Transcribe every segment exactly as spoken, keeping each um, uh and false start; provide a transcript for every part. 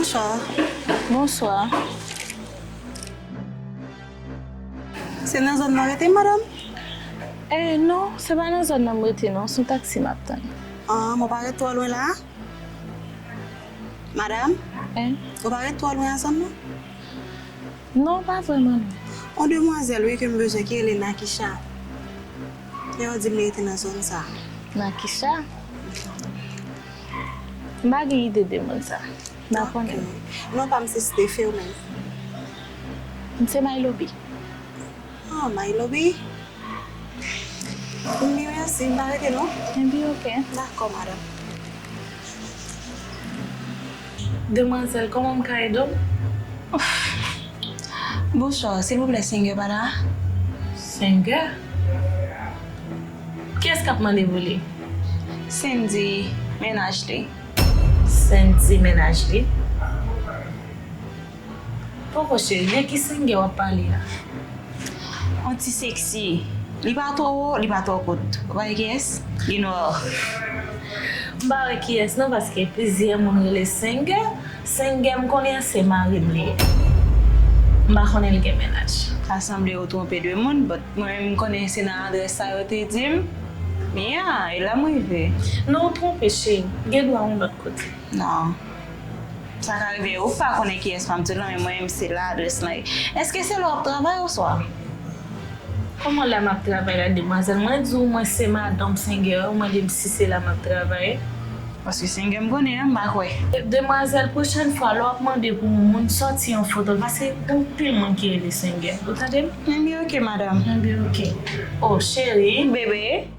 Bonswa. Bonswa. Se nan zòn nan rete, madanm? Eh, non, se pa nan zòn nan m rete, non. Se yon taksi m ap tann. Ah, mwen pa ret twò lwen la? Madanm? Eh? Ou pa ret twò lwen a zòn nan? Non, pa vrèman, non. On demwazèl, wi, ke m bezwen ki rele Nakisha. Yo di m li rete nan zòn sa. Nakisha? M pa gen ide de moun sa. M pa konnen. Non pa m se Steph, ou menm? M se Mylobi. Ah, Mylobi. Mbi, mèsi, m pa rete non. Mbi, oke. Dakò, madanm. Demwazèl, kòman m ka ede w? Bonswa, silvouplè, Senger pa la? Senger? Kiyès k ap mande pou li? Sendy, mennaj li. Sendy, mennaj li? Poko cheri, de ki Senger w ap pale a? On ti seksi. Li pa twò wo, li pa twò kout. Ou pa wè kiyès? Li nwa. M pa wè kiyès non, paske plizyè moun rele Senger. Senger m konnen an se mari m li ye. M pa konnen l gen mennaj. Sa sanble ou twonpe de moun, but mwen menm m konnen se nan adrès sa yo te di m. Yeah, e la m rive. Non, ou twonpe, cheri. Gen dwa yon lòt kote. Non. Sa ka rive, ou pa konnen kiyès m ap di w lan, men mwen menm se la adrès lan ye. Èske se la w ap travay oswa? Kòman la m ap travay la, demwazèl? Mwen di w mwen se madanm Senger, ou mande m si se la m ap travay. Paske Senger m konnen an, m pa kwè. Demwazèl, pwochèn fwa, lè w ap mande pou yon moun, sòti yon foto l, paske gen anpil moun ki rele Senger. Ou tande m? Mbi, oke, madanm. Mbi, oke. Oh, cheri. Bebe.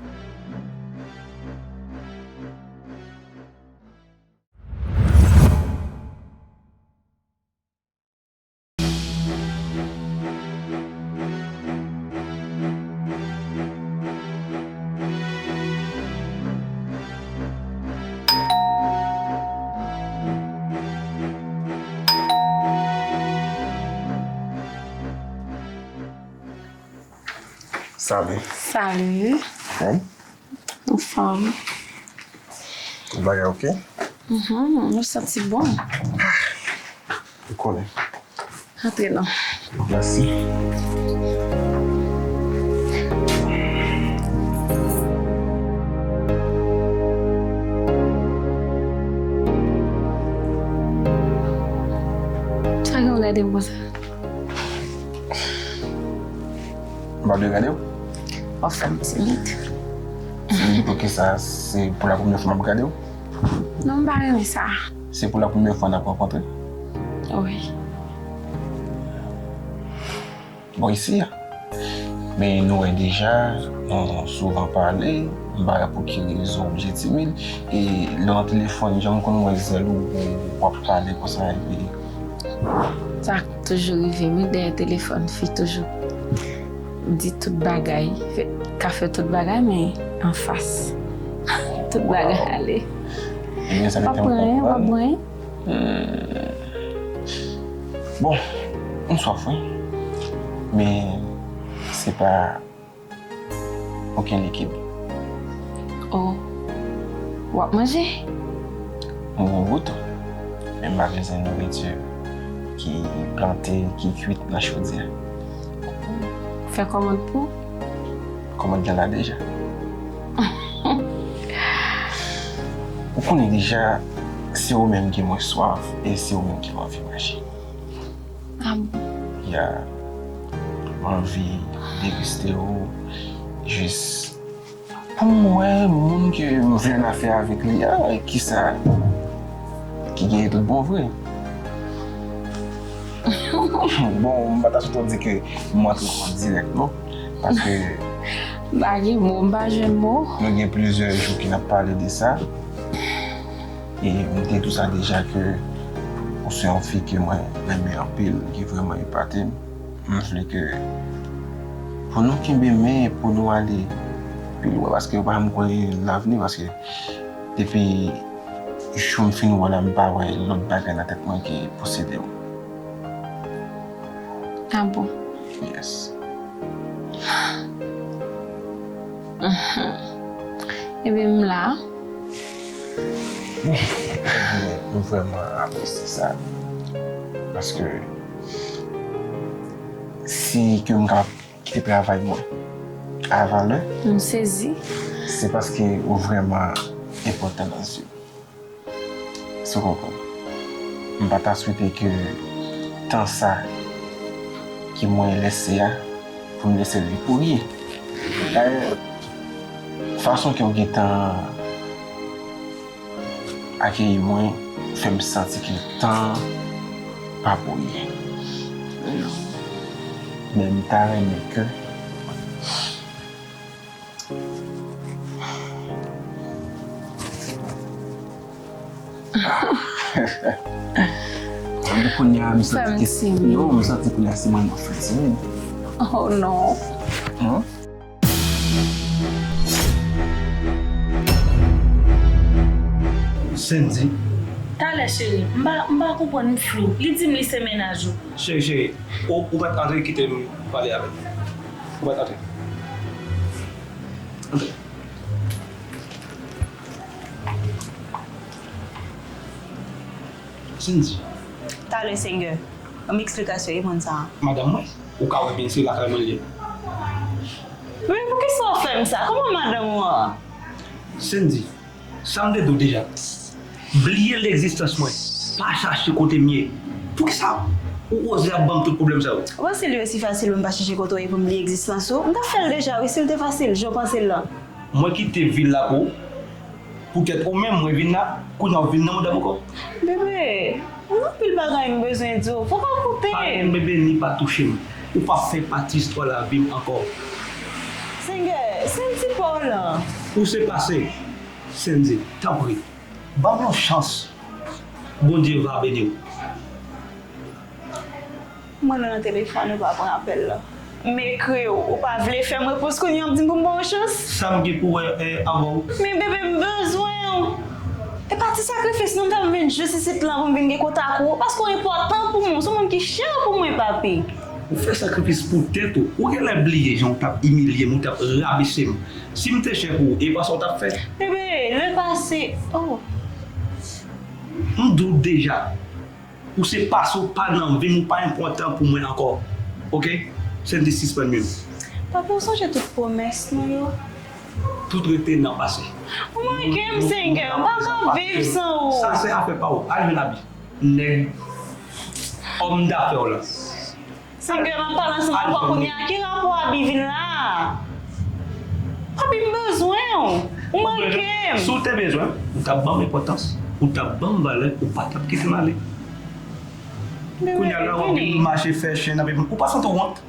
Salut. Salut. Bon. Anfòm. Tout bagay oke? Mhm, nou santi bon. Ou konnen. Antre non. Mèsi. Sa gen w gade m konsa? M pa dwe gade w? W ap fè m timid. Timid pou kisa? Se pou la premyè fwa m ap gade w? Non, m pa renmen sa. Se pou la premyè fwa n ap rankontre? Wi. Bon, isi a. Men nou wè deja, nou souvan pale, m pa wè pou ki rezon ou byen timid. E lè w nan telefòn, jan m konn wè zèl ou, ou, w ap pale konsa, epi Sa toujou rive m wi, dèyè telefòn, fi toujou di tout bagay, fè, ka fè tout bagay, men anfas, tout bagay ale. Ebyen, sa mete m konprann. W ap pran anyen, w ap bwè anyen. Hmm. Bon, m swaf wi, men se pa okenn likid. Oh. W ap manje? M gen gou tou. Men m pa bezwen nouriti ki plante, ki kwit nan chodyè. Fè kòmand pou? Kòmand lan la deja. Ou konnen deja, se ou menm ki mwen swaf e se ou menm ki mwen anvi manje. Ah bon? Ya, m anvi degiste w, jis pou m wè moun ke m vle annafè avèk li a, kisa ki genyen tout bon vre. Bon, m pa ta sot di ke m antre kò dirèk non, paske m pa gen mo, m pa jwenn mo. Nou gen plizyè jou ke n ap pale de sa. E m te di w sa deja ke ou se yon fi ke mwen renmen anpil, ki vrèman epate m. M vle ke pou nou kenbe men, pou nou ale pi lwen, paske yo pa janm konnen lavni, paske depi jou m fin wè w la, m pa wè lòt bagay nan tèt mwen ke posede w. Ah bon? Yes. Ebyen, m la. Mwen vrèman apresye sa. Paske si ke m kapab kite travay mwen avan lè, m sezi, se paske ou vrèman enpòtan nan zye m. Si w konprann. M pa ta swete ke tan sa ke mwen lese a, pou m lese li pou ryen. Dayè, fason ke w gentan akeyi mwen fè m santi ke tan pa pou ryen. Men m ta renmen ke Kounye a, m santi ke, non, m santi kounye a se mwen m ap fè timid. Oh non. Sendy. Talè, cheri. M pa, m pa konprann, m flou. Li di m li se mennaj ou. Cheri, cheri, ou, ou mèt antre kite m pale avè l. Ou mèt antre. Antre. Sendy. Talè, Senyè. Ban m eksplikasyon, e mwen sa. Madanm mwen, ou ka wè byen se lakay mwen li ye. Men poukisa w fè m sa? Kòman madanm ou an? Sendy, sa m te di w deja. Bliye legzistans mwen. Pa chache kote m ye. Poukisa ou oze ap ban m tout pwoblèm sa yo? Ou panse li osi fasil pou m pa chache kote w ye pou m bliye egzistans ou? M t ap fè l deja wi, si l te fasil, jan w panse l lan. Mwen kite vil la pou ou. Poutèt ou menm, mwen vin la, kounye a w vin nan manda m ankò. Bebe, gen anpil bagay m bezwen di w. Fòk w koute m. Pa di m bebe ni pa touche m. Ou p ap fè pati istwa lavi m ankò. Senyè, Sendy pa w lan. Ou se pase. Sendy, tanpri, ban m yon chans. Bondye va beni w. M rele w nan telefòn, ou pa pran apèl la. M ekri w, ou pa vle fè m repons, kounye a w ap di m pou m ba w chans? Sa m gen pou wè, eh, avè w? Men bebe, m bezwen w. E pa ti sakrifis non, m fè m vin jis isit lan pou m vin gen kontak ou, paske w enpòtan pou mwen, w se yon moun ki chè pou mwen, papi. Ou fè sakrifis pou tèt ou. Ou genlè bliye jan w t ap imilye m, ou t ap rabese m. Si m te chè pou ou, e pa sa w t ap fè? Bebe, le pase, oh. M di w deja, ou se pase, ou pa nan vi m, ou pa enpòtan pou mwen ankò. Oke? Sendy, sispann menm. Papi, ou sonje tout pwomès nou yo? Tout rete nan pase. Ou manke m, Senyè, m pa ka viv san ou. Sa se afè pa ou. Al jwenn Abi. Nèg òm dafè w lan. Senyè, m ap pale ansanm avè w kounye a. Ki rapò Abi vin la a? Papi, m bezwen w. Ou manke m. Si w te bezwen m, ou t ap ban m enpòtans, ou t ap ban m valè, ou pa t ap kite m ale. Kounye a la, w ap vin mache fè chen nan pye m. Ou pa santi w wont?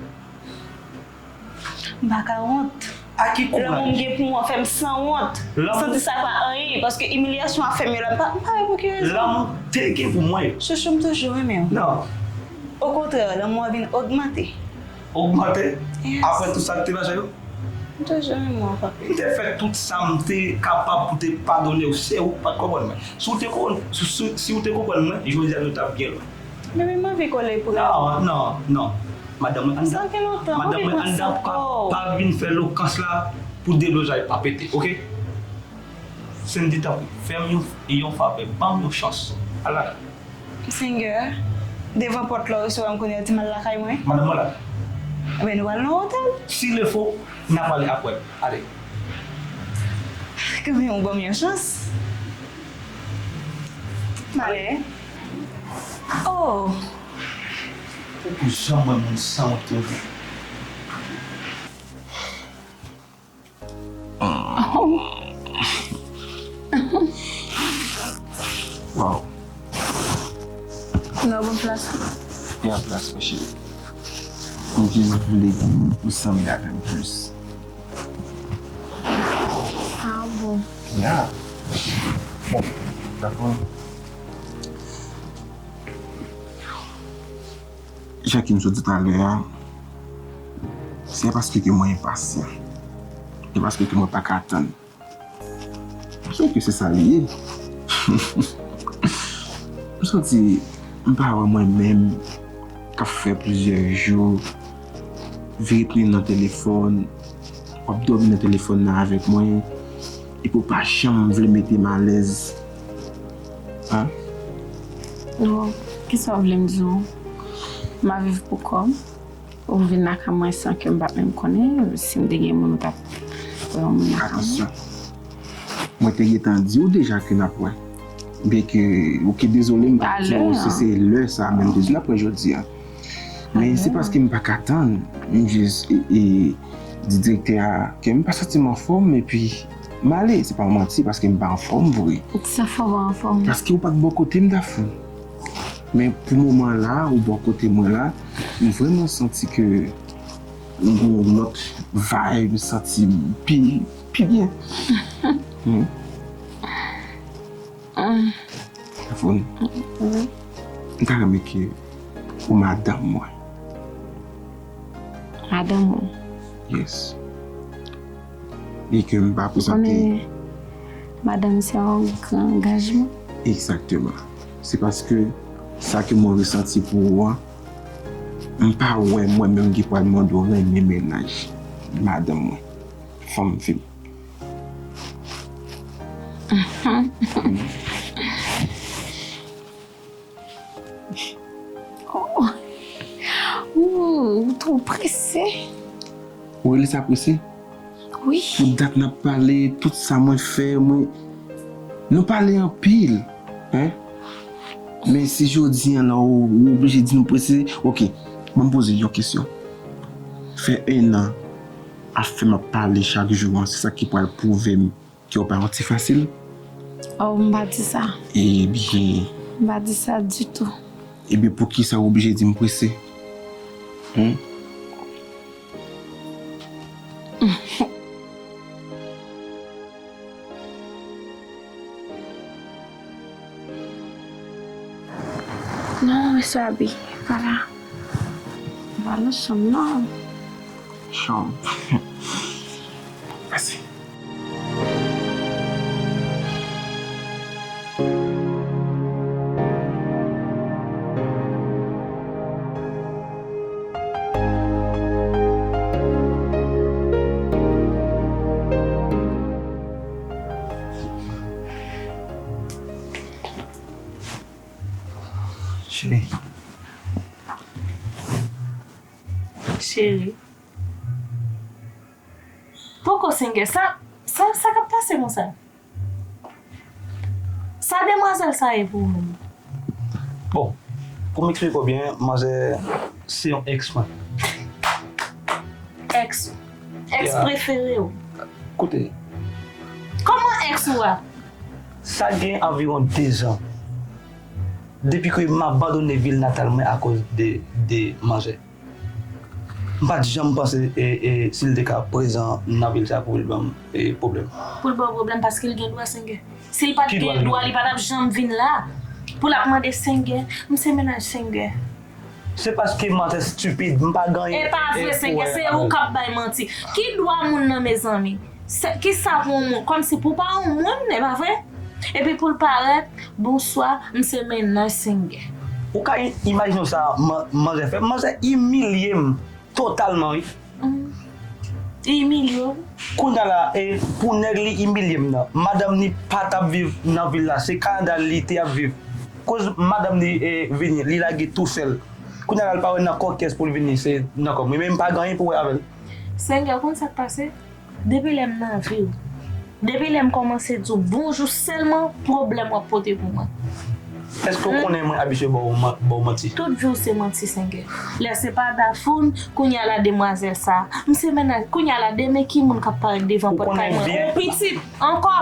M pa ka wont. A ki kouraj? Lanmou m gen pou ou an fè m sanwont. M santi sa pa anyen, paske imilyasyon w ap fè m yo la, m pa, m pa wè pou ki rezon. Lanmou w te gen pou mwen. Chouchou, m toujou renmen w. Non. Okontrè, lanmou an vin ogmante. Ogmante? Yes. Apre tout sa k te pase yo? M toujou renmen w, papi. M te fè tout sa m te kapab pou te padone w, se ou k pa t konprann mwen. Si w te konprann, si, si, si w te konprann mwen, jodi a nou t ap byen lwen. Bebe, m anvi kole pou ou. Non, non, non. Madanm mwen anndan. Sa fè lontan, m anvi pran swen kò w. Pa, pa vin fè lokans la pou deblozay pa pete, oke? Sendy, tanpri, fè m yon, yon favè, ban m yon chans. Al lakay. Senyè, devan pòt la w resevwa m kounye a, di m al lakay mwen. Madanm mwen la. Ebyen, nou pral nan otèl. Si le fo, n a pale apre. Ale. Kanmenm, ou ban m yon chans. M ale. Oh! Ou janm wè moun sanwont konsa. Waw. Nan bon plas. Gen plas, mon cheri. M jis vle pou w sanble avè m plis. Ah bon. Ya. Bon, dakò. Jan ke m sot di talè a, se paske ke mwen enpasyan. E paske ke mwen pa ka tann. M sonje ke se sa li ye. M santi m pa wè mwen menm k ap fè plizyè jou, vire pye nan telefòn, w ap dòmi nan telefòn nan avèk mwen. Epi w pa janm vle mete m alèz. Hein? Bon, kisa w vle m di w? M ap viv pou kò m. Ou vin lakay mwen san ke m pa t menm konnen si m te gen moun ou t ap wè yon moun lakay mwen. Atansyon. Mwen te gentan di w deja ke n ap wè. Byenke, oke, dezole, m pa t di w se, se lè sa a menm, m te di n ap wè jodi a. Men se paske m pa ka tann. M jis, e, e, di direktè a ke m pa santi m anfòm, epi m ale. Se pa yon manti, paske m pa anfòm vre. Sa fè w pa anfòm? Paske ou pa t bò kote m, Dafou. Men pou moman la, ou bò kote mwen la, m vrèman santi ke m gen yon lòt vibe, m santi m pi, pi byen. Hmm. Dafou, m ta renmen ke ou madanm mwen. Madanm ou? Yes. E ke m pa prezante. Madanm se yon gran angajman. Egzakteman. Se paske sa ke mwen resanti pou ou an, m pa wè mwen menm ki pral mande w renmen mennaj madanm mwen, fanm fi m. Oh. Ou, ou twò prese. Ou rele sa prese? Wi. Pou dat n ap pale, tout sa mwen fè, mwen, nou pale anpil, hein? Men si jodi a la, ou, ou oblije di nou prese, oke, ban m poze yon kesyon. Fè en an, afè m ap pale chak jou an, se sa ki pral pwouve m ke w pa yon ti fasil? Oh, m pa di sa. Ebyen. M pa di sa ditou. Ebyen, poukisa w oblije di m prese? Hmm? Non, mesye Abi, pa la. Pa nan chanm, non. Chanm. Pase. Cheri. Cheri. Poko Sengè, sa, sa, sa k ap pase konsa? Sa demwazèl sa ye pou ou menm? Bon, pou m eksplike w byen, manzè se yon ex mwen. Ex ou? Ex prefere w? Koute. Kòman ex ou a? Sa gen anviwon dezan. Depi ke m abandone vil natal mwen akoz de, de manzè. M pa t janm panse, e, e, si l te ka prezan nan vil sa pou l ban m, e, pwoblèm. Pou l ba w pwoblèm paske l gen dwa, Sengè. Si l pa t gen dwa, li pa t ap janm vin la. Pou l ap mande, Sengè, m se mennaj Sengè. Se paske manzè stipid, m pa gen anyen. E pa vre, Sengè, se ou k ap bay manti. Ki dwa moun nan, mezanmi? Kisa pou yon moun? Kòmsi pou pa yon moun, e pa vre? Epi pou l parèt, bonswa, m se mennaj Sengè. Ou ka i-, imajine w sa, man-, manzè fè. Manzè imilye m totalman, wi. Mm. Li imilye w? Kounye a la, e, pou nèg li imilye m nan, madanm li pa t ap viv nan vil la, se Kanada li te ap viv. Koz madanm li, e, vini, li lage tou sèl. Kounye a la, li pa wè nan kò kiyès pou l vini, se nan kò m. Wi, men m pa gen anyen pou wè avè l. Sengè, ou konn sa k pase? Depi lè m nan vi w, depi lè m kòmanse di w bonjou sèlman, pwoblèm w ap pote pou mwen. Èske w konnen mwen abitye ba w man-, ba w manti? Tout vi w se manti, Sengè. Lè se pa Dafoun, kounye a la demwazèl sa. M se mennaj, kounye a la demen ki moun k ap parèt devan pòtay mwen? Yon pitit ankò.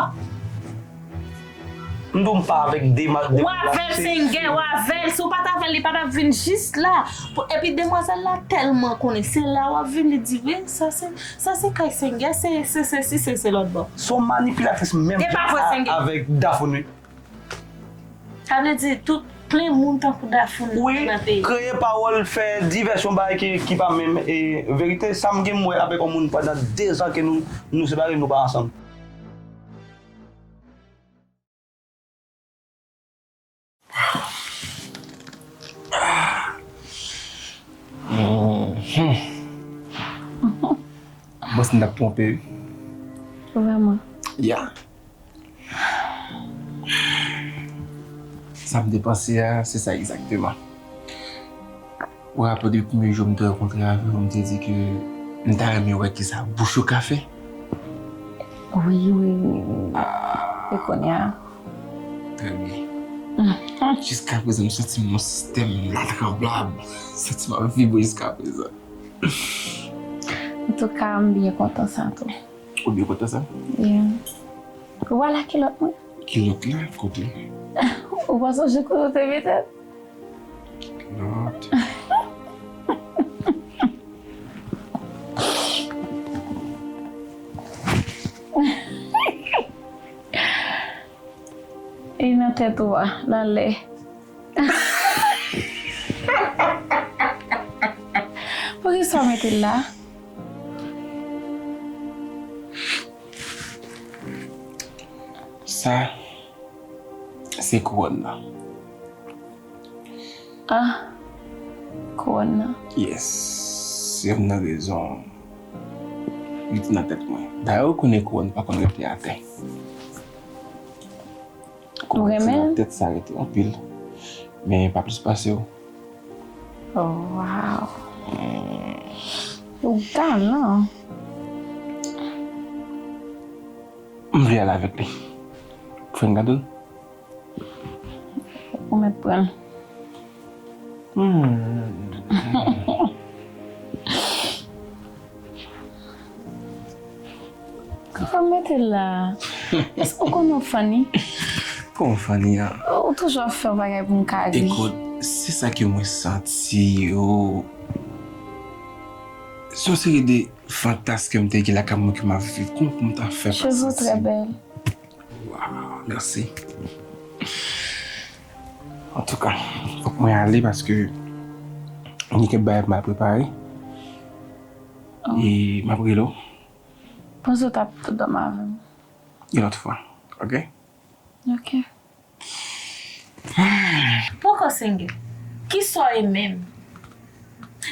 M di w m pa avèk dema-, w avè l, Sengè, w avè l. Si w pa t avè l, li pa t ap vin jis la. Pou, epi demwazèl la tèlman konnen. Se la w ap vin, li di, wi, sa se, sa se kay Sengè, se, se, se, se, se, se lòt bò. Se yon manipilatris menm jan avèk Dafoun, wi. Sa vle di, tout plen moun tankou Dafoun nan peyi. Wi, kreye pawòl, fè divèsyon, bagay ki, ki pa menm, e, verite. Sa m gen m wè avèk yon moun pandan dezan ke nou, nou separe, nou pa ansanm. Mwen panse m t ap twonpe wi. Vrèman? Ya. Sa m te panse a, se sa egzakteman. Ou raple depi premye jou m te rankontre avè w, m te di ke m ta renmen wè kisa bouch ou ka fè. Wi, wi, wi, wi. E kounye a? Trè byen. Jiska prezan, m santi m nan sistèm m la tranblab. M santi m ap vibre jiska prezan. Antouka, m byen kontan sa tou. Ou byen kontan sa? Yeah. Ou wè lakilòt mwen? Kilòt la, kote? Ou pa sonje kote w te mete l? Kilòt. E nan tèt ou a, l anlè. Poukisa w mete l la? Sa, se kouwòn nan. Ah, kouwòn nan. Yes, se youn nan rezon li te nan tèt mwen. Dayè, ou konnen kouwòn pa konn rete atè. Ou renmen l? Tèt sa rete anpil, men pa plis pase w. Oh, wow. Ou galan. M vle al avèk li. Fè n gade l. Ou mèt pran l. Hmm. Kòman mete l la? Èske ou konnen w funny? Kòman funny a? Ou toujou ap fè yon bagay pou m ka ri. Ekout, se sa ke mwen santi yo. Se yon seri de fantasm ke m te gen lakay mwen ke m ap viv. Kòman pou m ta fè pa santi? Cheve w trè bèl. Waw, mèsi. Antouka, fòk mwen ale paske gen kèk bagay pou m al prepare. Oh. E m ap rele w. Panse w t ap tou dòmi avè m. Yon lòt fwa, oke? Oke. Poko Sengè, kisa w ye menm?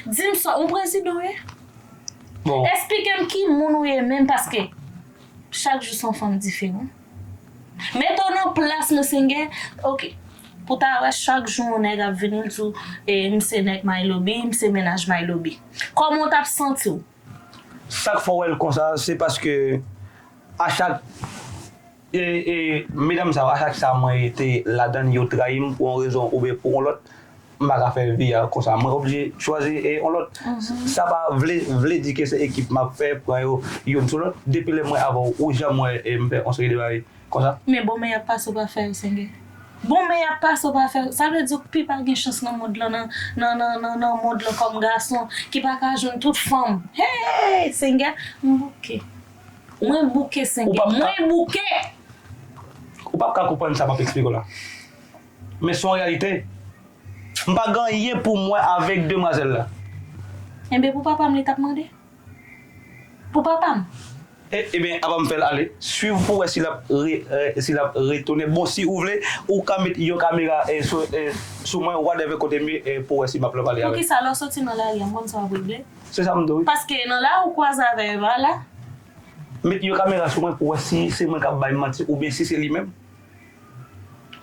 Di m sa, yon prezidan w ye? Bon. Esplike m ki moun ou ye menm, paske chak jou se yon fanm diferan. Mete w nan plas mwen, Sengè. Oke. Pou ta wè chak jou yon nèg ap vini, l di w, e, m se nèg Mylobi, m se mennaj Mylobi. Kòman w t ap santi w? Sa k fè w wè l konsa, se paske a chak, e, e, medam sa yo, a chak sa mwen te ladan l, yo trayi m pou yon rezon oubyen pou yon lòt, m pa ka fè vi a konsa. Mwen oblije chwazi, e, yon lòt. Mhm. Sa pa vle, vle di ke se ekip m ap fè, pran yo youn sou lòt. Depi lè mwen avè w, ou janm wè, e, m fè yon seri de bagay konsa. Men bon, men y ap pase w pa fè yo, Sengè. Bon, men y ap pase w pa fè yo. Sa vle di w pi pa gen chans nan mond lan, nan, nan, nan, nan, nan mond lan kòm gason ki pa ka jwenn tout fanm. Hey, Sengè, m bouke. Mwen bouke, Sengè. Mwen bouke. Ou p ap ka konprann sa m ap eksplike w la. Men se yon reyalite. M pa gen anyen pou m wè avèk demwazèl la. Enben, pou papa m, li t ap mande. Pou papa m. E, ebyen, apa m fè l ale. Swiv pou wè si l ap re-, e, si l ap retounen. Bon, si ou vle, ou ka met yon kamera, e, sou, e, sou mwen, whatever kote m ye, e, pou wè si m ap pale avè l. Poukisa lè w soti nan lari a, m konn sa w ap regle? Se sa m di w, wi. Paske nan lari ou kwaze avè l, e pa la. Met yon kamera sou mwen pou wè si se mwen k ap bay manti oubyen si se li menm.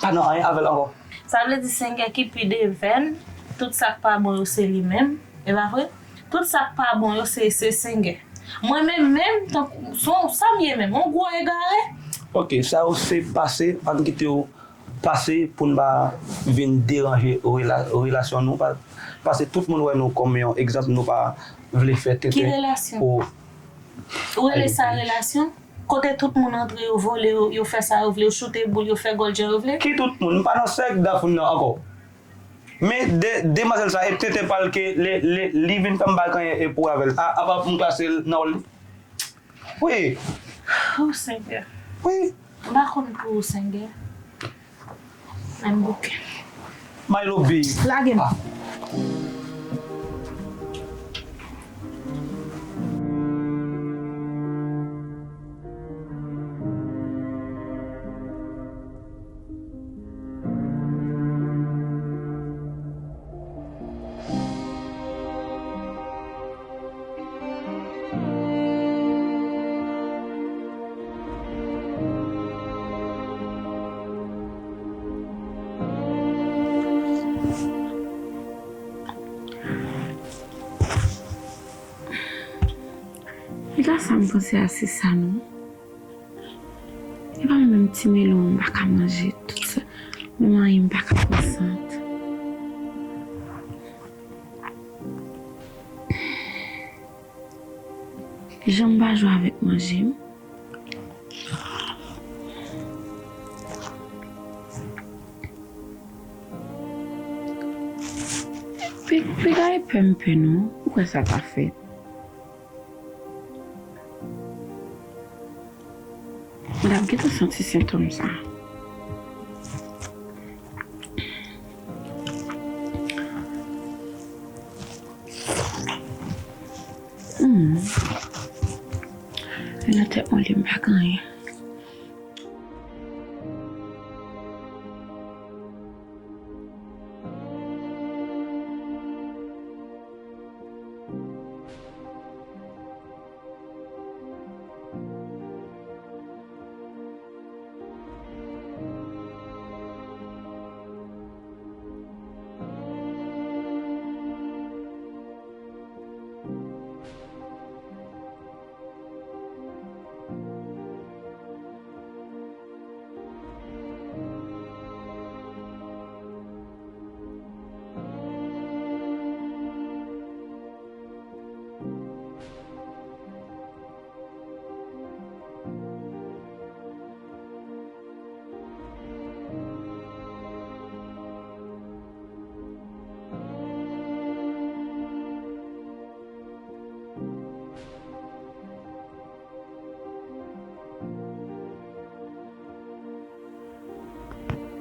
Pa nan anyen avè l ankò. Sa vle di Sengè ki pi devèn, tout sa k pa bon yo se li menm, e pa vre? Tout sa k pa bon yo se, se Sengè. Mwen menm, menm, tankou, se yon, sa m ye menm, yon gwo egare? Oke, sa yo se pase, ann kite yo pase pou n pa vin deranje rela-, relasyon nou, pa-, paske tout moun wè nou kòm yon egzanp, nou pa vle fè tenten. Ki relasyon? Ou rele sa relasyon? Kote tout moun antre, yo vole, yo, yo fè sa yo vle, yo choute boul, yo fè gòl jan yo vle. Ki tout moun? M pa nan sèk Daphoun nan ankò. Men de, demwazèl sa, e tenten pa l ke le, le, li vin fè m pa gen anyen pou avè l. A, apa m klase l nan wòl li? Wi. Oh, Senyè. Wi. M pa konn pou ou, Senyè. Men m bouke. Mylobi. Lage m. Ah. Sa m panse a se sa non. E pa menm ti melon m pa ka manje. Tout sa, menm anyen m pa ka pran sant. Jan m pa jwe avèk manje m. Pi, piga e pè m pè non. Ou kwè sa ka fèt? Mwen ap gentan santi sentòm sa. Hmm. Li nan tèt mwen, li m pa gen anyen.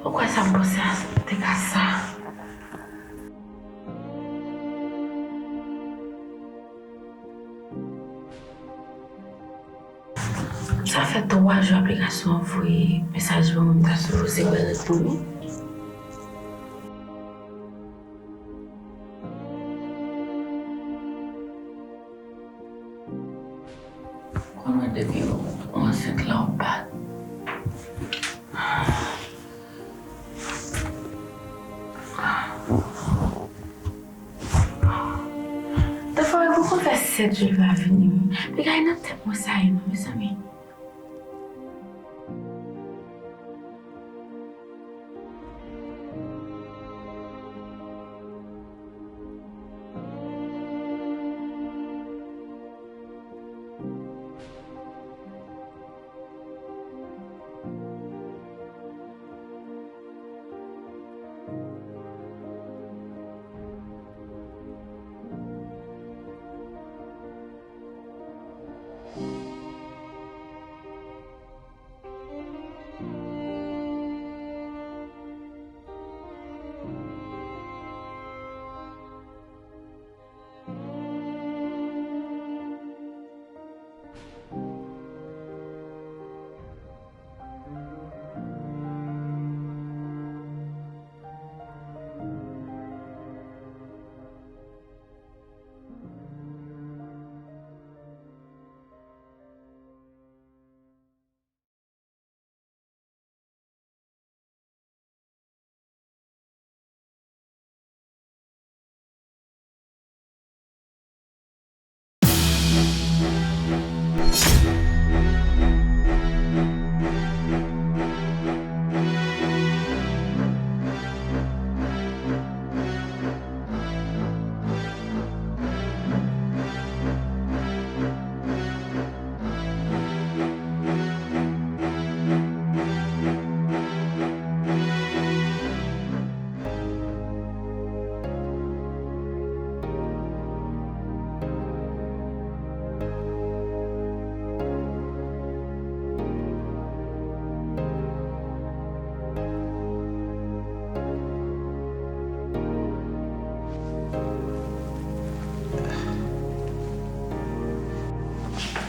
Ou kwè sa m panse a te ka sa? Sa fè twa jou aplikasyon an voye mesaj ban mwen, m ta sipoze wè reponn li. Konn wè depi w ansent la w bat. Dèfwa, ou konn fè sèt jou l pa vini, wi. Bagay nan tèt mwen sa ye non, mezanmi.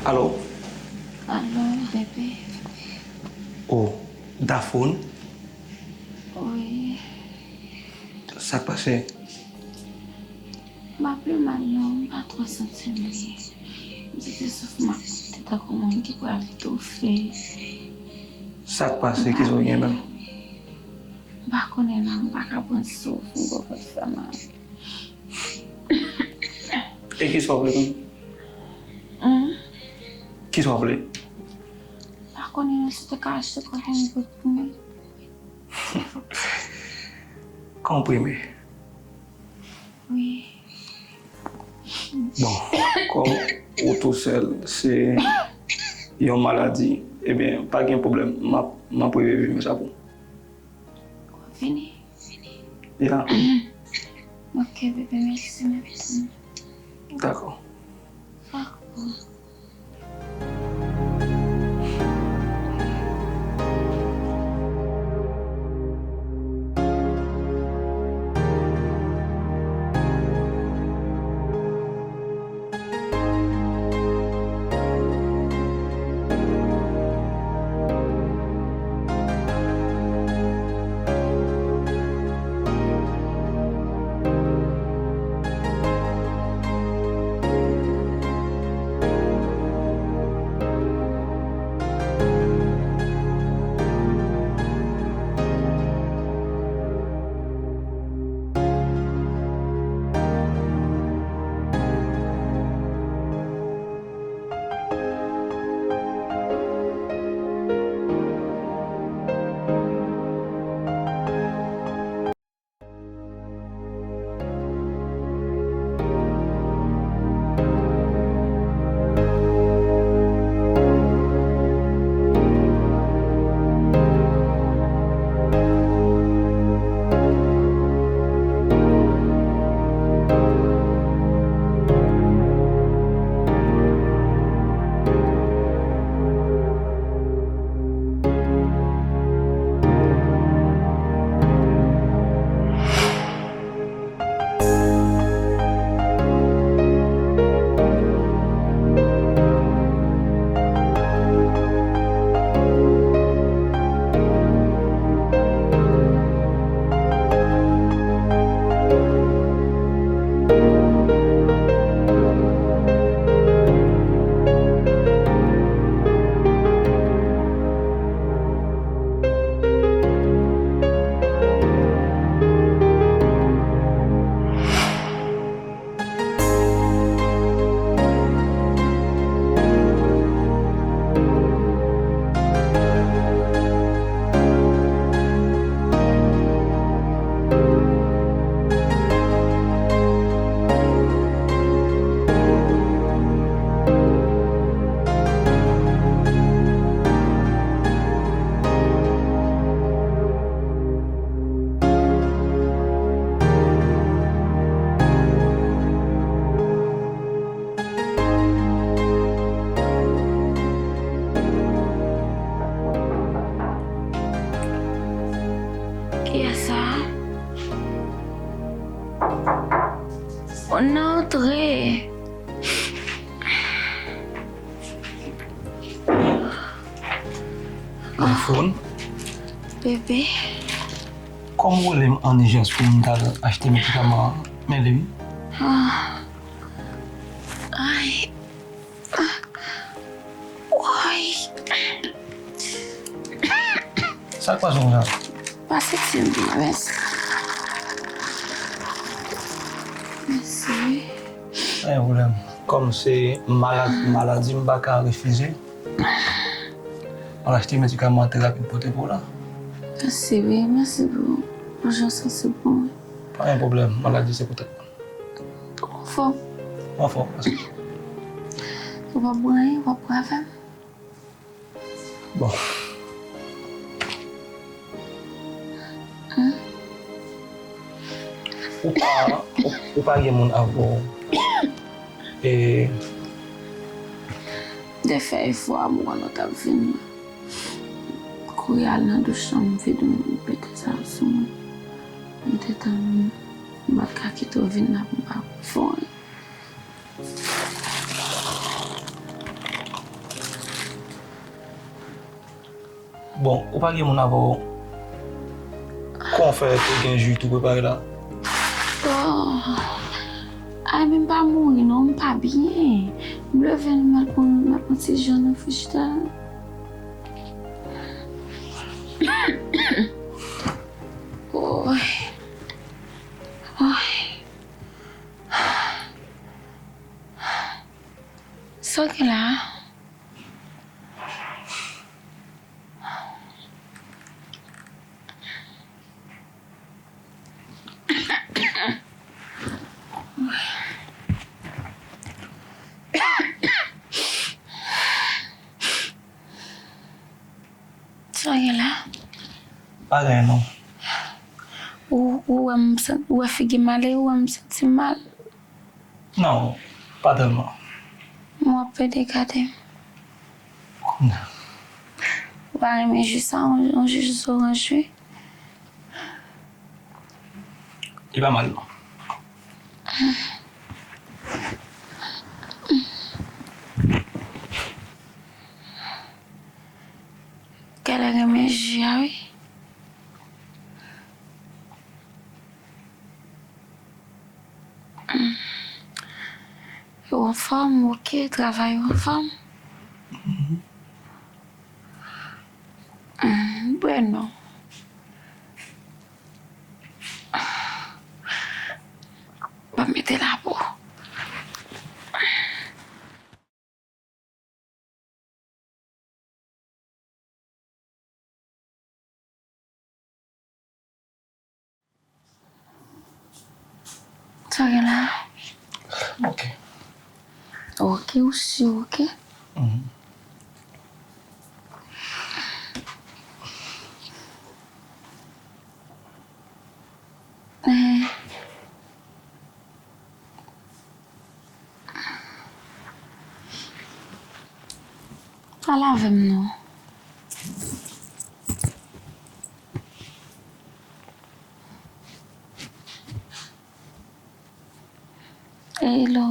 Alo? Alo, bebe. Oh, Dafone? Wi. Sa k pase? M pa pi mal non, m pa twò santi m byen. M santi souf m ap monte tankou moun ki pral toufe. Sa k pase? Kisa w gen menm? M pa konnen non, m pa ka pran souf, m gon vant fè mal. E kisa w vle konn? Hmm? Kisa w vle? M pa konnen non si w te ka achte kòfè yon bout pou mwen. Konprime. Wi. Bon, kòm ou tousèl, se yon maladi, ebyen, pa gen pwoblèm. M ap, m ap reveye men sa pou ou. W ap vini? Ya. Ok, bebe, mèsi, mèsi. Dakò. Dakò. Kiyès sa? Ann antre. Mwen foun. Bebe. Kòm ou rele m an ijans pou m t al achte medikaman an, men li wi. Ah. Ay. Woy. Sa k pase w la? Pa santi m byen, mèsi. Mèsi wi. Pa gen pwoblèm. Kòm se malad, maladi, m pa ka refize. Al achte medikaman an trè rapid pote pou w la. Mèsi wi, mèsi pou jan w santi pou mwen. Pa gen pwoblèm, maladi se pou tèt mwen. Ou anfòm? Anfòm, mèsi. Ou p ap bwè anyen, ou p ap bwè avè m? Bon. Ou pa, ou, ou pa gen moun avè w. E. M te fè efò a, m konnen w t ap vini. Kouri al nan douch lan, m vide m, m pete sa sou mwen. M te tann ou, m pa t ka kite w vin la pou m pa fè w anyen. Bon, ou pa gen moun avè w? Kòman w fè te gen ji tou prepare la? Oh. Ay, men m pa mouri non, m pa byen. M leve, m al pran, m al pran ti ji nan frijidè a. Woy. Woy. Sa w gen la a? Sa gen la? Pa gen anyen non. Ou, ou wè m san-, ou wè figi m ale, ou wè m santi m mal. Non, pa tèlman. M ap pede gade m. Ou pa renmen ji sa, yon, yon ji zoranj wi. Li pa mal non. Gade renmen ji a wi. Ou anfòm, ok, travay ou anfòm. Bwè non. Ban m mete la pou ou. Sa gen la? Ok. Ok, ou si ok? Mhm. Eh. Pa lave m non. Hello.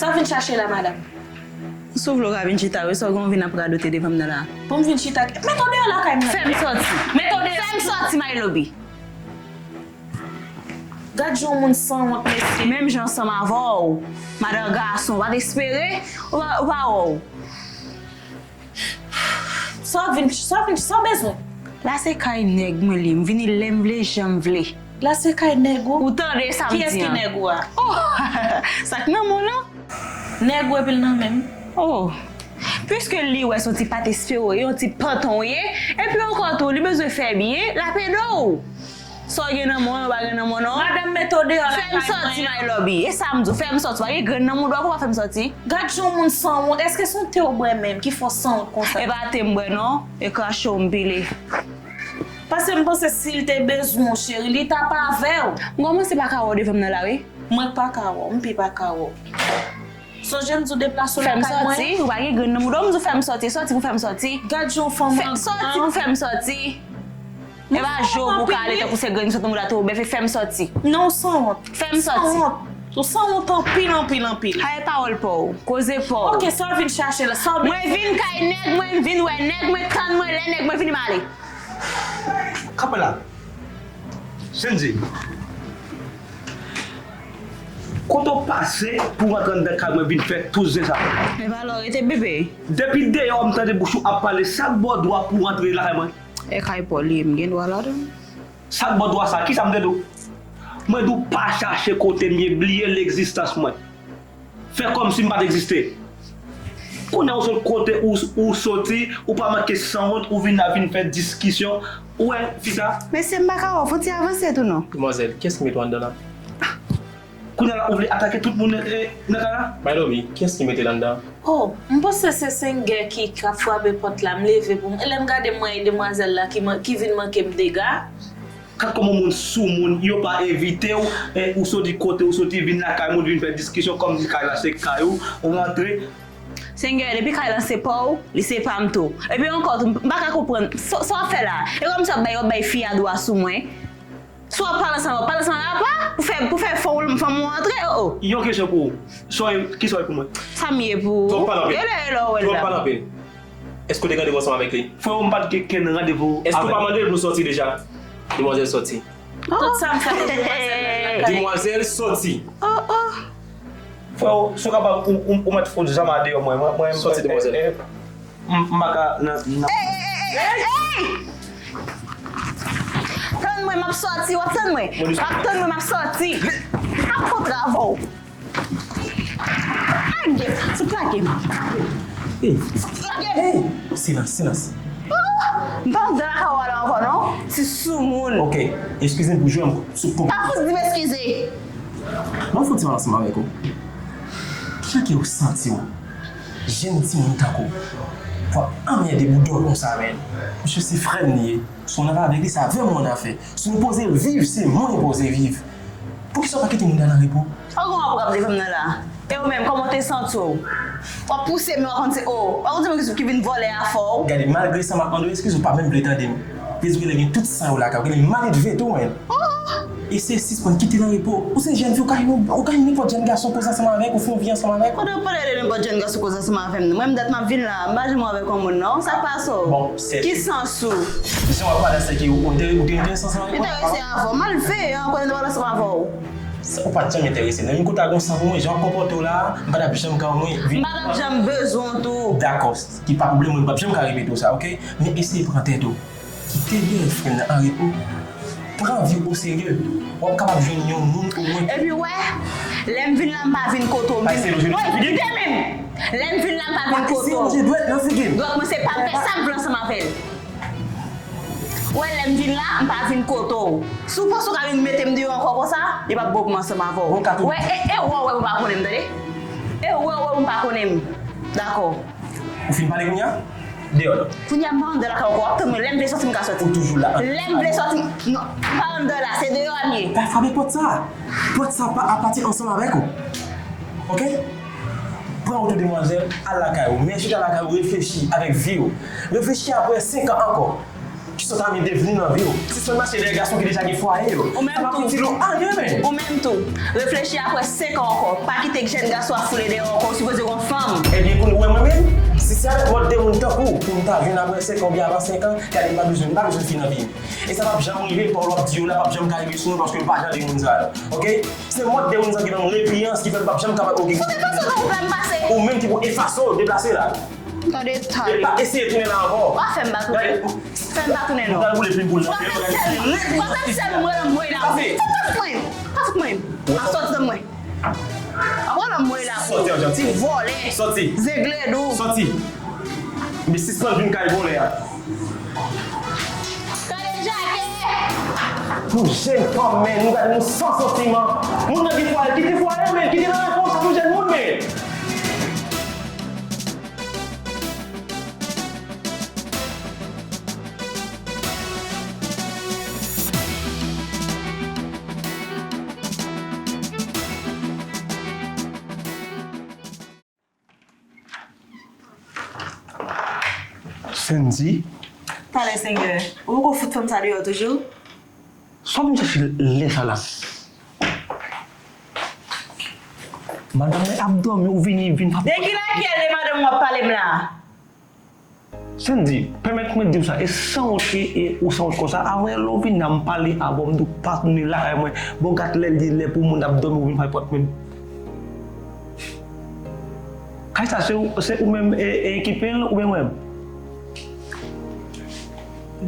Sa w vin chache la, madanm? Si w vle w ka vin chita wi, sa w gen w vin ap radote devan m nan la? Pou m vin chita? Met w deyò lakay mwen. Fè m sòti. Met w deyò. Fè m sòti, Maylobi. Gad jan yon moun sanwont, mesye. Menm jan ansanm avè w, madan gason, w pa t espere, ou pa, ou pa wè w. Sa w vin, sa w vin, sa w bezwen? La se kay nèg mwen li, m vini lè m vle, jan m vle. La se kay nèg ou? Ou tande sa m di an? Kiyès ki nèg ou a? Oh! Sa k nan men w lan? Nèg ou epi l nan men m. Oh! Piske li wè se yon ti patespero, yon ti panton w ye, epi ankò tou, li bezwen fè byen, l ap ede w. Sa w gen nan men w, ou pa gen nan men w non. Madanm, mete w deyò lakay mwen. Fè m sòti, Maylobi. E sa m di w, fè m sòti. W pa gen grenn nan mouda w pou w pa fè m sòti. Gad jan yon moun sanwont. Èske se yon te w bwè menm ki fè w sanwont konsa? E pa te m bwè non. E krache w m pile. Paske m panse si l te bezwen w, cheri, li t ap avè w. M kòmanse pa ka wè w devan m nan la wi. Mwen k pa ka wè w, m pi pa ka wè w. Sonje m di w deplase w lakay mwen. Fè m sòti, ou pa gen grenn nan mouda w, m di w fè m sòti, sòti pou fè m sòti. Gad jan yon fanm an gran. Sòti pou fè m sòti. E pa je w pou w ka ale tankou se grenn sot nan mouda tou, bèf, fè m sòti. Non, w sanwont. Fè m sòti. Sanwont. Ou sanwont anpil, anpil, anpil. Sa e pawòl pa w, koze pa w. Ok, sa w vin chache la, sa w... Mwen vin kay nèg mwen, m vin wè nèg mwen, tann mwen, lè nèg mwen vini, m ale. Kanpe la. Sendy. Kote w pase pou w antre anndan kay mwen vin fè tout zen sa? Evalò, rete bebe. Depi deyò m tande bouch ou ap pale, sa k ba w dwa pou w antre lakay mwen? E kay pa w li ye, m gen dwa ladan l. Sa k ba w dwa sa? Kisa m te di w? Mwen di w pa chache kote m ye, bliye legzistans mwen. Fè kòmsi m pa t egziste. Kounye a ou sot kote ou, ou soti, ou pa manke sanwont, ou vin la vin fè diskisyon. Ou wè fi sa? Mesye, m pa ka wè w, fon ti avanse tou non. Demwazèl, kiyès ki mete w anndan la? Kounye a la ou vle atake tout moun, eh, nan kay la? Bay Domi, kiyès ki mete l anndan? Oh, m panse se Sengè ki, k ap frape pòt la. M leve pou m, lè m gade m wè e demwazèl la ki man-, ki vin manke m dega. Kat kòman moun soumoun, yo pa envite w, eh, ou soti kote ou soti, vin lakay moun, vin fè diskisyon, kòmsi kay la se kay ou, rantre. Sengè, depi kay lan se pa w, li se pa m tou. Epi ankò tou, m pa ka konprann sa, sa w ap fè la. E kòmsi w ap bay, w ap bay fi a dwa sou mwen. Si w ap pale ansanm, w ap pale ansanm apa, pou fè, pou fè fanm ou, fanm ou antre, oh, oh. Yon kesyon pou ou. Sa w ye, kisa w ye pou mwen? Sa m ye pou ou? Twòp pale anpil. E lè, e lè w wè l la. Twòp pale anpil. Èske w te gen randevou ansanm avèk li? Freo, m pa t gen kenn randevou avèk li. Èske w pa mande l pou l sòti deja? Demwazèl sòti. Tout sa m fè pou demwazèl nan lakay. Demwazèl sòti. Oh, oh. Freo, si w kapab, ou, ou, ou mèt fout zam a deyò mwen. Mwen, mwen, sòti, demwazèl. Eh, eh, m, m pa ka nan, nan. Ey, ey, ey, ey, ey! Tann mwen, m ap sòti, w ap tann mwen. W ap tann mwen, m ap sòti. M ap kontrave w. Lage m, fout lage m. Ey. Lage m. Ey, silans, silans. M pa antre lakay ou la ankò non, ti soumoun. Ok, eskize m pou jwe m sou konprann. Pa fout di m eskize. Mwen fon ti pale ansanm avèk ou. Kijan ke ou santi w? Jèn timoun tankou w, pou w ap anmède boudon konsa, menn. Misye se frè m li ye. Si w nan kay avèk li, se avè mwen w nan fè. Si nou poze viv, se mwen poze viv. Poukisa w pa kite moun nan nan repo? Sa w gen w ap rap devan m nan la? E ou menm, kòman w te santi w? W ap pouse men w konn se o. W ap di mwen ki vin vòlè afè w. Gade, malgre sa m ap mande w eskiz, ou pa menm vle tande m. Vle di w genlè gen tout san yo lakay ou, genlè maledve tou, menn. Oh! Eseye sispann kite l an repo. Ou se jèn fi, ou ka jwenn, ou ka jwenn nenpòt jèn gason koze ansanm avèk ou, fè yon vi ansanm avèk. Kote w pale de nenpòt jèn gason koze ansanm avè m nan? Mwen menm dat m ap vin la, m pa janm wè avèk yon moun non. Sa k pase w? Bon, se ki sans ou? Jan w ap pale sa ki ou, ou te, ou te enterese ansanm avèk mwen? M enterese avè w, m al veye ankò, m te pale ansanm avè w. Sa, ou pa t janm enterese m. Menm kote a gon san pou mwen, jan w ap konpòte w la, m pa t ap janm ka mwen vin. M pa t ap janm bezwen w tou. Dakò, ki pa pwoblèm mwen, m p ap janm ka repete w sa, ok? Men eseye pran tèt ou. Kite bèlfrèn nan an repo. Pran vi w oserye. W ap kapab jwenn yon moun omwen. Epi w wè, lè m vin la, m pa vin kote w. Wi, kite men m. Lè m vin la, m pa vin kote w. Dwèt mwen se pa m fè sa m vle ansanm avè l. W wè, lè m vin la, m pa vin kote w. Si w panse w ka vin mete m deyò ankò konsa, li p ap bon pou mwen ansanm avè w. W wè, e, e w wè, w wè, m pa konnen m, tande. E w wè, w wè, m pa konnen m. Dakò. Ou fin pale kounye a? Deyò non. Kounye a m pa anndan lakay ou ankò, w ap tann mwen, lè m vle sòti m ka sòti. Ou toujou la. Lè m vle sòti, non, m pa anndan la, se deyò a m ye. Pa frape pòt sa. Pòt sa pa apatyen ansanm avèk ou. Ok? Pran wout ou demwazèl, al lakay ou. Men si w al lakay ou, reflechi avèk vi w. Reflechi apre senk an ankò. Kisa w ta renmen devni nan vi w? Sispann mache dèyè gason ki deja gen fwaye yo. Ou menm tou. Sa p ap itil ou anyen, men. Ou menm tou. Reflechi apre senk an ankò. Pa kite jèn gason ap foule dèyè w ankò, ou sipoze gon fanm. Ebyen, kounye a, ou wè mwen menm, si se avèk mòd de moun tankou w pou m ta jwenn apre senk an oubyen avan senk an, gade, m pa bezwen, m pa bezwen fi nan vi m. E sa p ap janm rive, pawòl w ap di yo la p ap janm ka rive sou mwen paske m pa jan de moun sa yo. Ok? Se mòd de moun sa ki ban m repiyans, ki fè m p ap janm kapab okipe. Ou te panse w nan wout la m pase? Ou menm ki pou efase w, deplase la. Gade tay. E pa eseye tounen la ankò. W a fè m pa tounen. Gade. Fè m pa tounen non. M pral boule plim pou l nan pye w. W a fè m sèl. W a fè m sèl, m rele anmwey la. Pase. Fè m pa fout mwen. Pa fout mwen. M ap sòti nan mwen. Apre nan mwen la pou ti vòlè. Sòti. Zegledou. Sòti. Men sispann vin kay vòlè a. Gade Jake. Nou jèn fanm, men nou gade nou san santiman. Moun nan gen fwaye, kite fwaye, men kite nan repo, sa pou jèn moun, men. Sendy. Talè Sengè, ou poko fout fanm sa deyò toujou? Sa w vin chèche lè sa la? Madanm mwen ap dòmi, ou vini, vin pa. De kilakèl de madanm w ap pale m la? Sandy, pèmèt mwen di w sa, e sanwont e, e ou sanwont konsa, avè lè w vin la m pale avè w, m di w pa tounen lakay mwen, bon gad lè li lè pou moun ap dòmi, ou vin frape pòt mwen. Kay sa se ou, se ou menm e, e ki peye l oubyen mwen menm?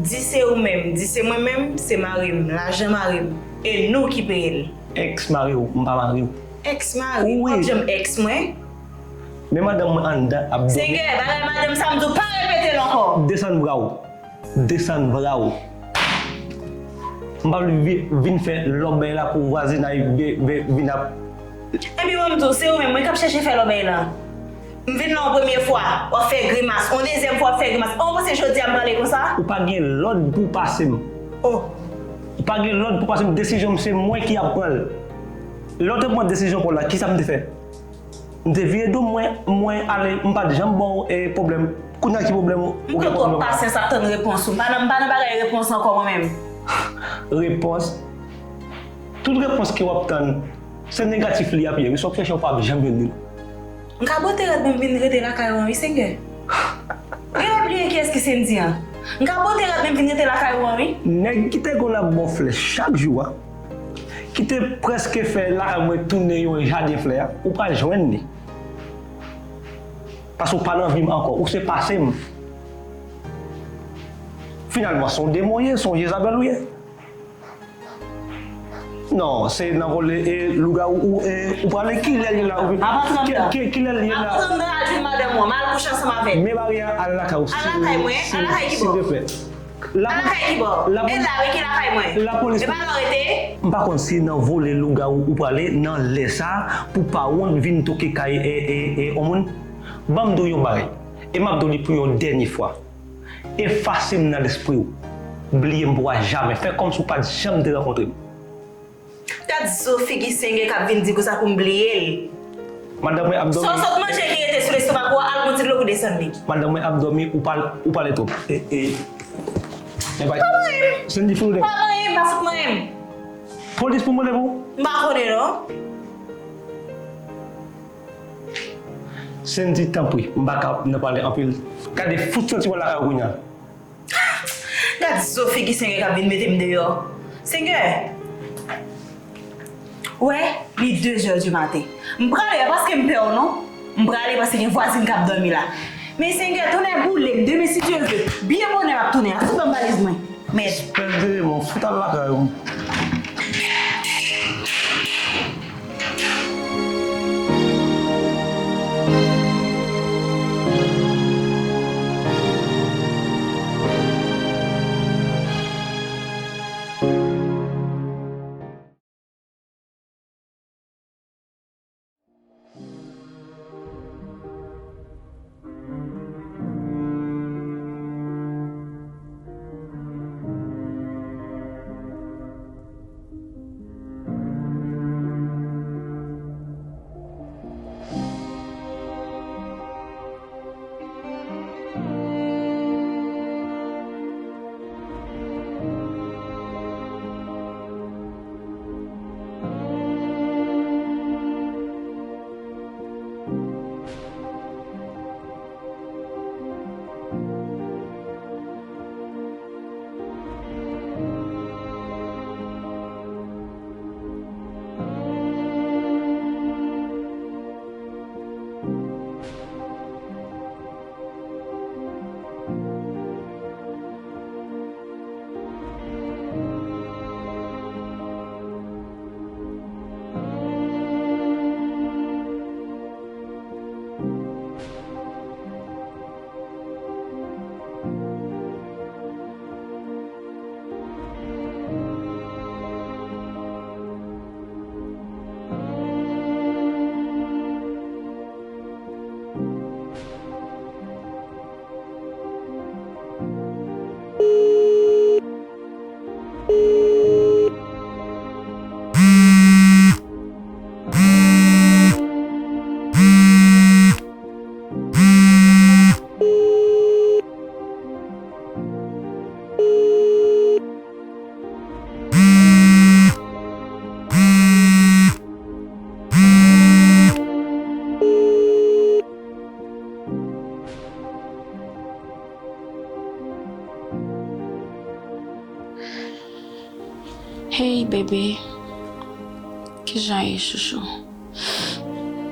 Di se ou menm, di se mwen menm, se mari m, lajan mari m, e nou ki peye l. Èks mari w, m pa mari w. Èks mari, wi, w p ap janm èks mwen. Men madanm mwen anndan ap dòmi. Sengè, bagay madanm sa m di w pa repete l ankò. Desann bra w. Desann bra w. M pa vle vi- vin fè lòbèy la pou vwazinay vi- vi- vin ap. Epi mwen m di w, se ou menm mwen k ap chèche fè lòbèy la. M vin la yon premye fwa, w ap fè grimas. Yon dezyèm fwa, w ap fè grimas. An, w panse jodi a m prale konsa? Ou pa gen lòd pou w pase m. Oh. Ou pa gen lòd pou w pase m. Desizyon m se mwen ki ap pran l. Lè w te pran desizyon pa w la, kisa m te fè? M te vire do m, mwen, mwen ale, m pa t janm ba w e pwoblèm. Kounye a ki pwoblèm ou gen pwoblèm? M gen twòp pasyans ap tann repons ou. M pa nan, m pa nan bagay repons ankò mwen menm. Repons? Tout repons ke w ap tann, se negatif li ap ye. Wi, sa w ap chèche a, w p ap janm jwenn li. M ka bote rad mwen vin rete lakay ou an, wi, Sengè. Genlè w bliye kiyès ki Sendy an. M ka bote rad mwen vin rete lakay ou an, wi. Nèg ki te konn ap ba w flè chak jou a, ki te prèske fè lakay mwen tounen yon jaden flè a, ou pral jwenn li. Paske w pa nan vi m ankò, ou se pase m. Finalman, se yon demon w ye, se yon Jezabèl ou ye. Non, se nan vòlè e lougawou ou, e, ou prale. Kilè l ye la? Ou, ki, ki, kilè l ye la? M ap pran m nan al jwenn madanm ou an, m al kouche ansanm avè l. Men bagay a, al lakay ou, al lakay mwen, al lakay ki bò? Silvouplè. Al lakay ki bò? E la wi ki lakay mwen. Lapolis. E pa la w rete? M pa konn si nan vòlè lougawou ou prale nan lè sa pou pa wont vin toke kay e, e, e, yon moun. Ban m di w yon bagay. E m ap di w li pou yon dènye fwa. Efase m nan lespri w. Bliye m pou a jamè. Fè kòmsi w pa t janm te rankontre m. Gad zo figi Sengè k ap vin di konsa pou m bliye l. Madanm mwen ap dòmi. Sa w sot manje ki rete sou lestomak ou a, al pran ti dlo pou desann li. Madanm mwen ap dòmi, ou pale, ou pale twòp. E, e. Pa manyen m. Sandy, fout ou dèyè. Pa manyen m, pa fout manyen m. Polis pou m rele pou ou? M pa konnen non. Sandy, tanpri, m pa ka nan pale anpil. Gade, fout santi w lakay ou kounye a. Gad zo figi Sengè k ap vin mete m deyò. Sengè! Wè, li de zè di maten. M prale, pa paske m pè w non. M prale paske gen vwazin k ap dòmi la. Men Sengè, tonnè boule m, demen si Dye vle, byen bonè m ap tounen. Asou ban m valiz mwen. Mèd. Espès de demon, fout al lakay ou. Bebe, kijan ye, chouchou?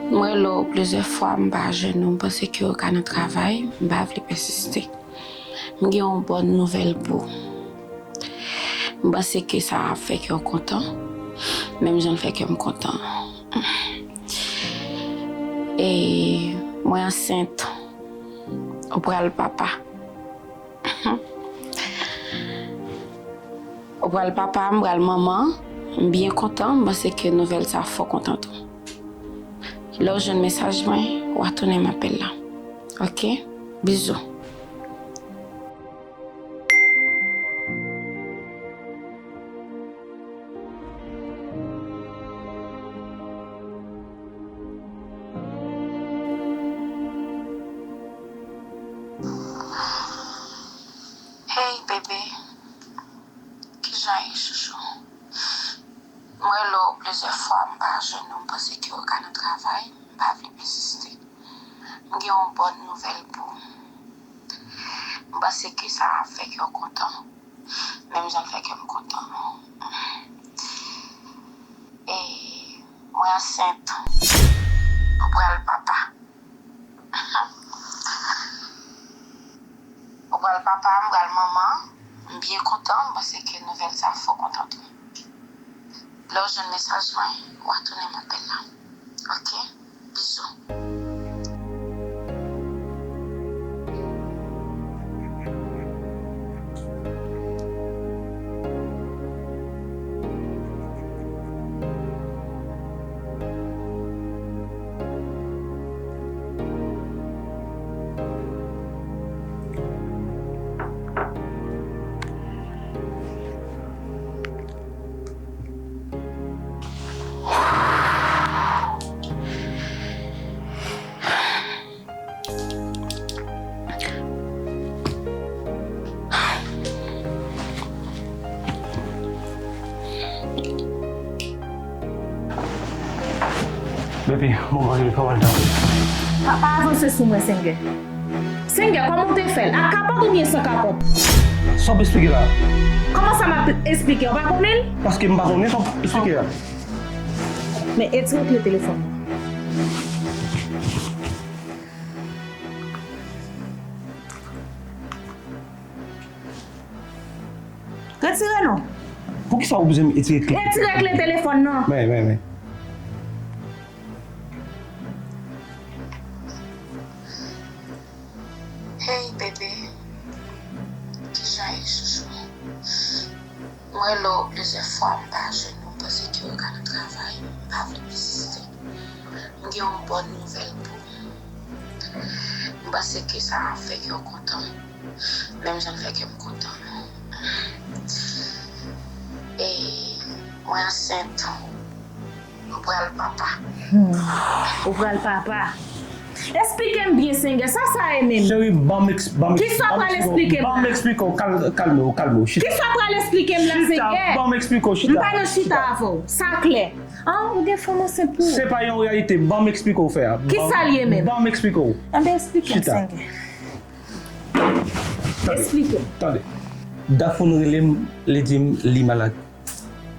M rele w plizyè fwa, m pa jwenn ou. M panse ke ou ka nan travay, m pa vle pèsiste. M gen yon bòn nouvèl pou ou. M panse ke sa ap fè kè w kontan, menm jan l fè kè m kontan. E mwen ansent. Ou pral papa. Ou pral papa, m pral manman. M byen kontan, m panse ke nouvèl sa fè w kontan tou. Lè w jwenn mesaj mwen, w a tounen m apèl la. Oke? Bizou. Hey, bebe. Kijan ye, chouchou? M rele w plizyè fwa, m pa jwenn ou. M panse ke ou ka nan travay, m pa vle pèsiste. M gen yon bòn nouvèl pou ou. M panse ke sa ap fè kè w kontan, menm jan l fè kè m kontan. E mwen ansent. Ou pral papa. Ou pral papa, m pral manman. M byen kontan, m panse ke nouvèl sa fè w kontan tou. Lè w jwenn mesaj mwen, w a tounen m apèl la. Oke? Bizou. Baby, mwen pa vle pa mal tankou. Pa, pa avanse sou mwen, Sengè. Sengè, kòman w te fè l? Ak kapòt oubyen san kapòt? Sa w ap esplike la? Kòman sa m ap esplike? Ou pa konnen l? Paske m pa konnen sa w ap esplike la. Men, etire kle telefòn nan. Retire non. Poukisa ou bezwen etire kle? Retire kle telefòn nan. Men, men, men. Hey, bebe. Kijan ye, chouchou? M rele w plizyè fwa, m pa jwenn ou. M panse ke ou ka nan travay, m pa vle pèsiste. M gen yon bòn nouvèl pou ou. M panse ke sa ap fè kè w kontan, menm jan l fè kè m kontan. E mwen ansent. Ou pral papa. Hmm. Ou pral papa. Esplike m byen, Sengè, sa sa ye menm? Cheri, ban m eks-, ban m eks-, Kisa w pral esplike m la? Ban m eksplike w, kal-, kalme w, kalme w, chita. Kisa w pral esplike m la, Sengè? Chita, ban m eksplike w, chita. M pa nan chita avè w. Sa klè. An, ou gen fanm ansent pou ou. Se pa yon reyalite, ban m eksplike w fè a. Kisa l ye menm? Ban m eksplike w. Anben, esplike m, Sengè. Tande, esplike m. Tande. Dafoun rele m, li di m li malad.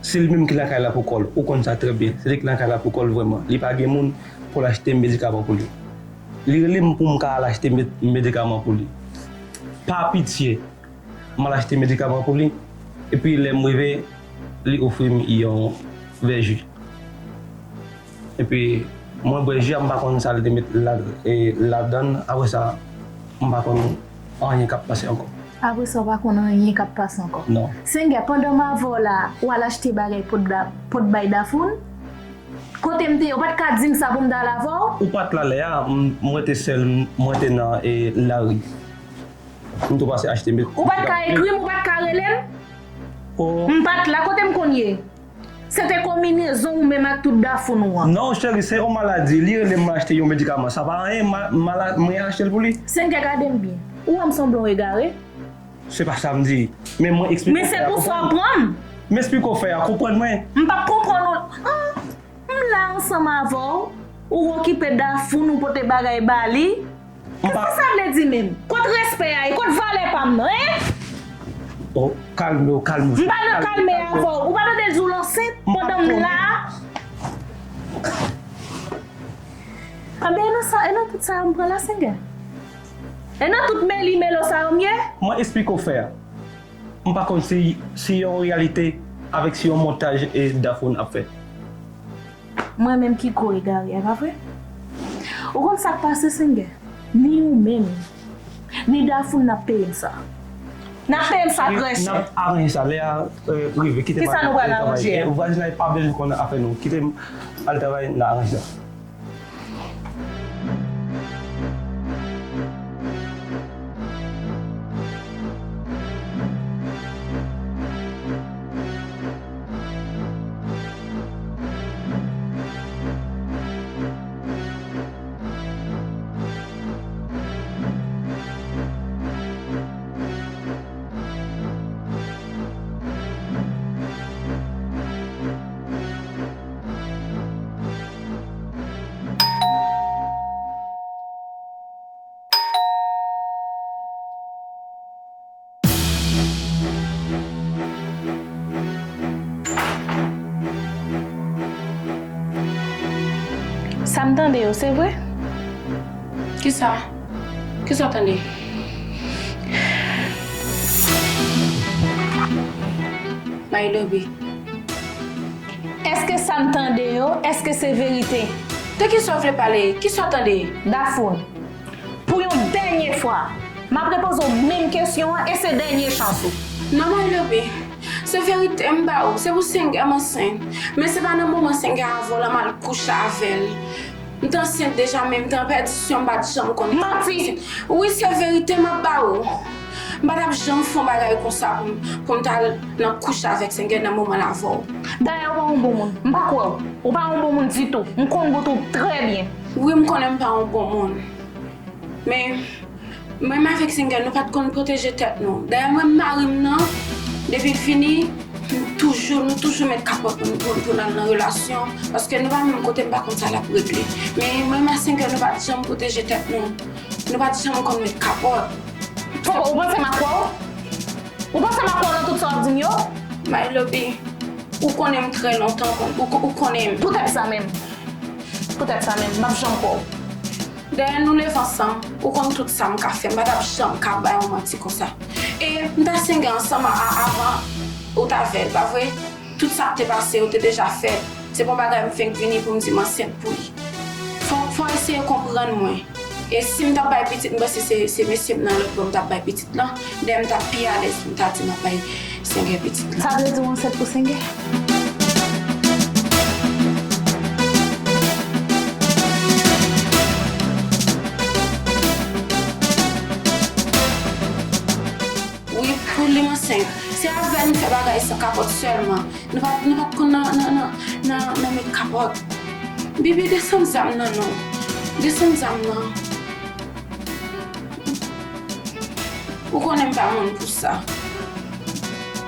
Se li menm ki lakay la pou kò l. Ou konn sa trè byen. Se li ki lakay la pou kò l vrèman. Li pa gen moun pou l achte medikaman pou li. Li rele m pou m ka al achte med-, medikaman pou li. Pa pitye, m al achte medikaman pou li. Epi lè m rive, li ofri m yon vè ji. Epi, mwen bwè ji a, m pa konn sa l te met la, e, ladan l. Apre sa, m pa konn anyen k ap pase ankò. Apre sa, w pa konn anyen k ap pase ankò? Non. Sengè, pandan m avè w la, w al achte bagay pou t da-, pou t bay Dafoun? Kote m te ye, ou pa t ka di m sa pou m t al avè w? Ou pa t la lè a, m, mwen te sèl, mwen te nan, e, lari. M tou pase achte met. Ou pa t ka ekri m, ou pa t ka rele m? Oh. M pa t la, kote m konn ye? Se te konbinezon ou menm ak tout Dafoun ou an. Non, cheri, se yon maladi. Li rele m achte yon medikaman. Sa pa anyen, ma-, mala-, mwen achte l pou li. Sengè, gade m byen. Ou wè m sanble yon egare? Se pa sa m di. Men mwen eksplike w fè a, konprann. Men se pou sa w pran m. M eksplike w fè a, konprann mwen. M p ap konprann ou. Ah, m la ansanm avè w. Ou okipe Dafoun, ou pote bagay ba li. Kisa sa vle di menm? Kot respè a ye? Kot valè pa m nan, en? Oh, kalme w, kalme w. M pa nan kalme avè w. Ou pa tande l di w l ansent pandan m la? Anben, e nan sa, e nan tout sa yo m pran la, Sengè? E nan tout meli melo sa yo m ye? Mwen eksplike w frè. M pa konn si, si yon reyalite avèk si yon montaj e Dafoun ap fè. Mwen menm ki gwo egare a, pa vre? Ou konn sa k pase, Sengè? Ni ou menm, ni Dafoun n ap peye m sa. N ap peye m sa trè chè. N ap aranje sa. Lè a, euh, rive, kite m al travay. Kisa nou pral aranje a? Eh, vwazinay pa bezwen konn afè nou. Kite m al travay, n a aranje sa. Sa m tande yo, se vre? Kisa? Kisa w tande? Mayilobi. Èske sa m tande yo, èske se verite? De kisa w vle pale? Kisa w tande? Dafoun, pou yon dènye fwa, m ap repoze w menm kesyon an e se dènye chans ou. Non, Mayilobi, se verite m ba ou. Se pou Sengè m ansent. Men se pa nan moman Sengè avè w la m al kouche avè l. M t ansent deja, men m t an pèdisyon, m pa t janm konn. Manti! Wi, se verite m ap ba ou. M pa t ap janm fè yon bagay konsa pou m, pou m t al nan kouch avèk Sengè nan moman l avè w. Dayè, ou pa yon bon moun. M pa kwè w. Ou pa yon bon moun ditou. M konn bout ou trè byen. Wi, m konnen m pa yon bon moun. Men, mwen menm avèk Sengè, nou pa t konn pwoteje tèt nou. Dayè, mwen, mari m nan, depi l vini, nou toujou, nou toujou met kapòt pou, pou, pou n al nan relasyon, paske nou pa menm kote, m pa konn sa l ap regle. Men mwen menm a Sengè, nou pa t janm pwoteje tèt nou. Nou pa t janm konn met kapòt. Fò, ou panse m ap kwè w? Ou panse m ap kwè w nan tout sa w ap di m yo? Mayilobi, ou konnen m trè lontan, ou, ou konnen m. Poutèt sa menm. Poutèt sa menm, m ap janm kwè w. Dayè, nou leve ansanm, ou konn tout sa m ka fè, m pa t ap janm ka bay yon manti konsa. E m ta Sengè ansanm a, a, avan ou t avè l, pa vre? Tout sa k te pase yo te deja fèt. Se pa yon bagay m fenk vini pou m di m ansent pou li. Fò, fò w eseye konprann mwen. E si m t ap bay pitit, m panse se, se mesye m nan lòt bò m t ap bay pitit lan. Dayè m t ap pi alèz pou m ta di m ap bay Sengè pitit lan. Sa vle di w ansent pou Sengè? Wi, pou li m ansent. Se avè l m fè bagay san kapòt sèlman. Nou pa, nou pa t konn nan, nan, nan, nan, nan met kapòt. Bibi, desann zam nan non. Desann zam nan. Ou konnen m pa moun pou sa.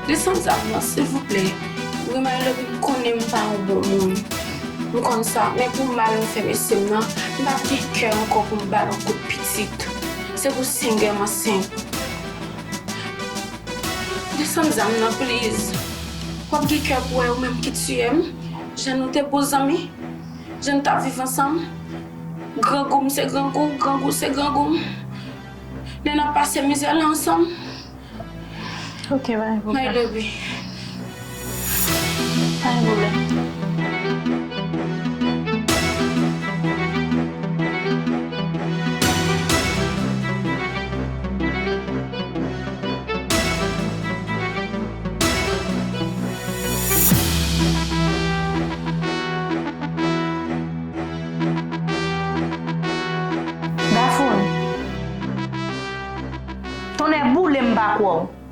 Desann zam nan, silvouplè. Wi, Mayilobi, m konnen m pa yon bon moun. M konn sa, men pou mal m fè mesye m nan, m p ap gen kè ankò pou m ba l yon kout pitit. Se pou Sengè m ansent. Desann zam nan, please. W ap gen kè pou wè ou menm ki tiye m. Jan nou te bon zanmi. Jan n t ap viv ansanm. Grangou m se grangou w, grangou w se grangou m. Lè n ap pase mizè la ansanm. Ok, pa gen pwoblèm. Mayilobi. Pa gen pwoblèm. Dafoun. Tonnè boule m pa kwè w.